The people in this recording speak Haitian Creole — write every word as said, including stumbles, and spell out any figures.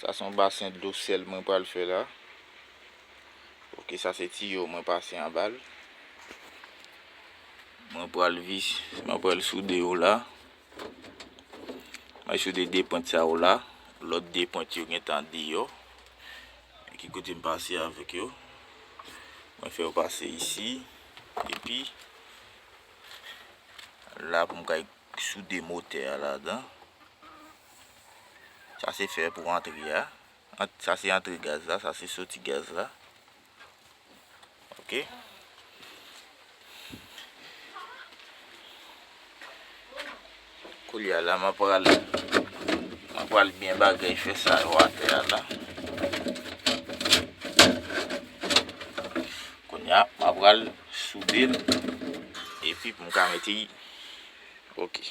Sa se yon basen dlo sèl mwen pral fè la. Ok, sa se tiyo mwen pase anba l. Mwen pral vis, mwen pral soude yo la. Mwen soude de pwent sa yo la. Lòt de pwent yo gentan deyò. E ki kote m pase avèk yo? Mwen fè yo pase isi. Epi la pou m kay soude motè a ladan. Sa se fè pou antre a. Ant-, sa se antre gaz la, sa se soti gaz la. Ok. Koulye a la, mwen pral, mwen pral byen bagay fè sa yo atè a la. Kounye a, mwen pral soude l. Epi pou m ka mete, ok.